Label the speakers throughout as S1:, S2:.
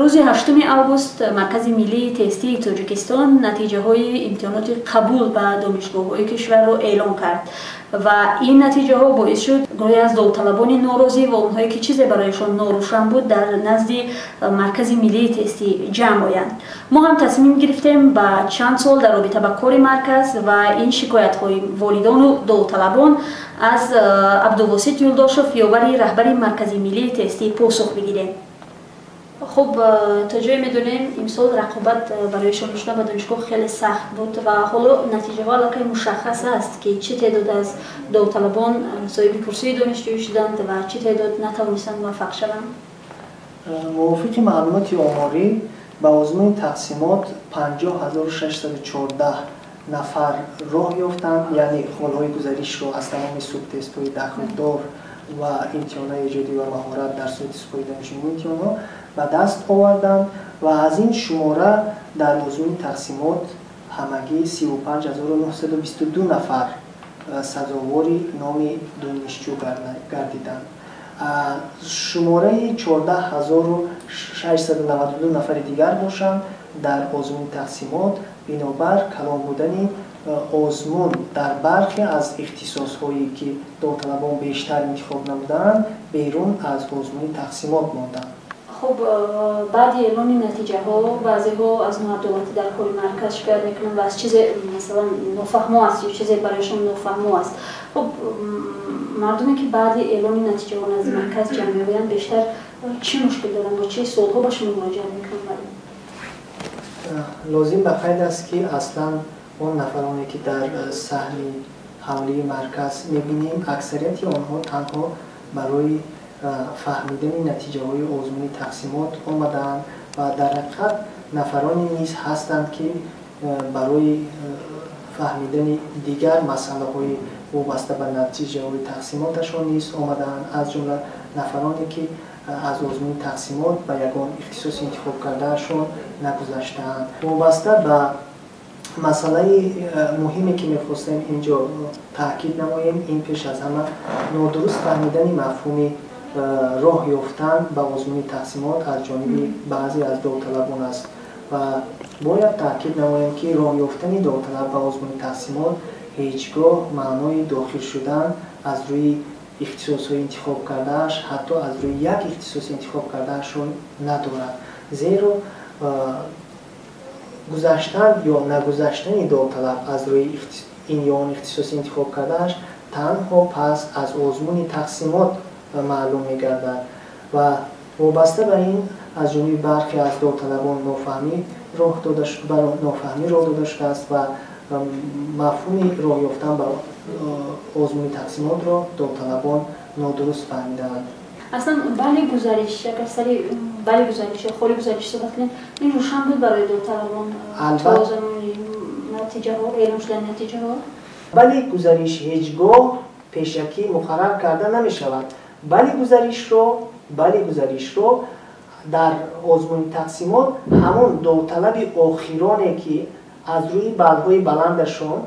S1: Рӯзи 8 август Маркази миллии тестии Тоҷикистон натиҷаҳои имтиҳоноти қабул ба донишгоҳҳои кишварро эълон кард ва ин натиҷаҳо боис шуд гурӯҳе аз довталабони норозӣ ва онҳое ки чизе барояшон норӯшан буд дар назди Маркази миллии тестӣ ҷамъ оянд. Мо ҳам тасмим гирифтем ба чанд сол дар робита ба кори марказ ва ин шикоятҳои волидону довталабон аз Абдувосит Юлдошев, ёвари раҳбари Маркази миллии тестӣ, посух бигирем. Хуб, то ҷое медонем, имсол рақобат барои шомил шудан ба донишгоҳ хеле сахт буд ва ҳоло натиҷаҳо аллакай мушаххас аст, ки чӣ теъдод аз довталабон соҳиби курсии донишҷӯӣ шуданд ва чӣ теъдод натавонистанд муваффақ шаванд.
S2: Мувофиқи маълумоти оморӣ, ба озмуни тақсимот 50 614 нафар роҳ ёфтанд, яъне холҳои гузаришро аз тамоми субтестҳои дахлдор ва имтиҳонҳои эҷодӣ ва маҳорат дар сурати супоридани чунин имтиҳонҳо ба даст оварданд ва аз ин шумора дар озмуни тақсимот ҳамагӣ 35 922 нафар сазовори номи донишҷӯ гардиданд. Шумораи 14 692 нафари дигар бошанд, дар озмуни тақсимот бинобар калон будани озмун дар бархе аз ихтисосҳое, ки довталабон бештар интихоб намудаанд, берун аз озмуни тақсимот монданд.
S1: Хуб, баъди эълони натиҷаҳо баъзеҳо аз ноадолатӣ дар кори марказ шикоят мекунанд ва аз чизе, масалан, нофаҳмо аст ё чизе барояшон нофаҳмо аст. Хуб, мардуме ки баъди эълони натиҷаҳо назди марказ ҷамъ меоянд, бештар чӣ мушкил доранд ва чӣ суолҳо ба шумо муроҷиат мекунанд?
S2: Лозим ба қайд аст, ки аслан он нафароне, ки дар саҳни ҳавлии марказ мебинем, аксарияти онҳо танҳо барои фаҳмидани натиҷаҳои озмуни тақсимот омадаанд ва дар ҳақиқат нафароне низ ҳастанд, ки барои фаҳмидани дигар масъалаҳои вобаста ба натиҷаҳои тақсимоташон низ омадаанд, аз ҷумла нафароне, ки аз озмуни тақсимот ба ягон ихтисоси интихоб кардаашон нагузаштаанд. Вобаста ба масъалаи муҳиме, ки мехостем ин ҷо таъкид намоем, ин пеш аз ҳама нодуруст фаҳмидани мафҳуми роҳ ёфтан ба озмуни тақсимот аз ҷониби баъзе аз довталабон аст ва бояд таъкид намоем, ки роҳ ёфтани довталаб ба озмуни тақсимот ҳеҷ гоҳ маънои дохил шудан аз рӯи ихтисосҳои интихоб кардааш, ҳатто аз рӯи як ихтисоси интихоб кардаашро надорад, зеро гузаштан ё нагузаштани довталаб аз рӯи ин ё он ихтисоси интихоб кардааш танҳо пас аз озмуни тақсимот маълум мегардад. Ва вобаста ба ин аз ҷониби бархе аз довталабон нофаҳмӣ роҳ дода шудааст ва мафҳуми роҳ ёфтан ба озмуни тақсимотро довталабон нодуруст фаҳмидаанд.
S1: Аслан бали гузариш, агар сари бали гузариш ё холи гузариш суҳбат кунем, ин рӯшан буд барои довталабон то замони натиҷаҳо эълон шудани натиҷаҳо?
S2: Бали гузариш ҳеҷ гоҳ пешакӣ муқаррар карда намешавад. Бали гузаришро дар озмуни тақсимот ҳамон довталаби охироне, ки аз рӯи балҳои баландашон,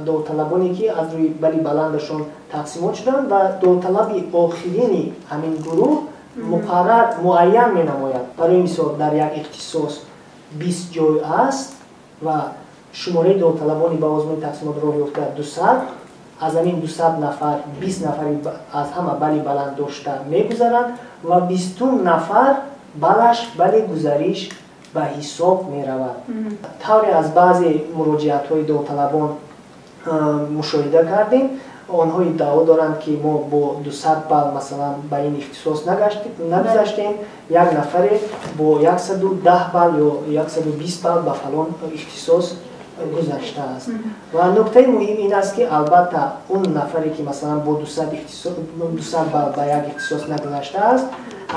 S2: довталабоне, ки аз рӯи бали баландашон тақсимот шуданд, ва довталаби охирини ҳамин гурӯҳ муқаррар муайян менамояд. Барои мисол, дар як ихтисос 20 ҷой аст ва шумораи довталабони ба озмуни тақсимот роҳ ёфта 200. Аз ҳамин 200 нафар 20 нафари аз ҳама бали баланд дошта мегузаранд ва 20-ум нафар балаш бали гузариш ба ҳисоб меравад. Тавре аз баъзе муроҷиатҳои довталабон мушоҳида кардем, онҳо иддао доранд, ки мо бо 200 бал, масалан, ба ин ихтисос нагузаштем, як нафаре бо 110 бал ё 120 бал ба фалон ихтисос гузаштааст. Ва нуктаи муҳим ин аст, ки албатта он нафаре, ки, масалан, бо 200 бал ба як ихтисос нагузаштааст,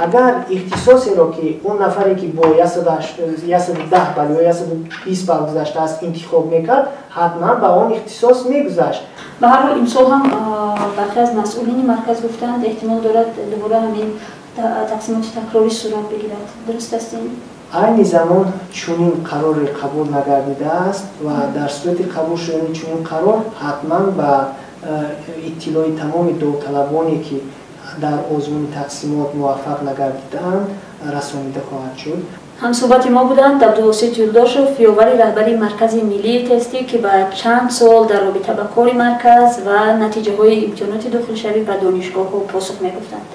S2: агар ихтисосеро, ки он нафаре, ки бо 110 бал ё 120 бал гузаштааст, интихоб мекард, ҳатман ба он ихтисос мегузашт.
S1: Ба ҳар ҳол, имсол ҳам бархе аз масъулини марказ гуфтанд, эҳтимол дорад дубора ҳамин тақсимоти такрорӣ сурат бигирад. Дуруст аст ин?
S2: Айни замон чунин қароре қабул нагардидааст ва дар сурати қабул шудани чунин қарор ҳатман ба иттилои тамоми довталабоне, ки Дар озмуни тақсимот муваффақ нагардидаанд, расонида хоҳад шуд.
S1: Ҳамсӯҳбати мо буданд Абдувосит Юлдошев, ёвари раҳбари Маркази миллии тестӣ, ки ба чанд суол дар робита ба кори марказ ва натиҷаҳои имтиҳоноти дохилшавӣ ба донишгоҳҳо посух мегуфтанд.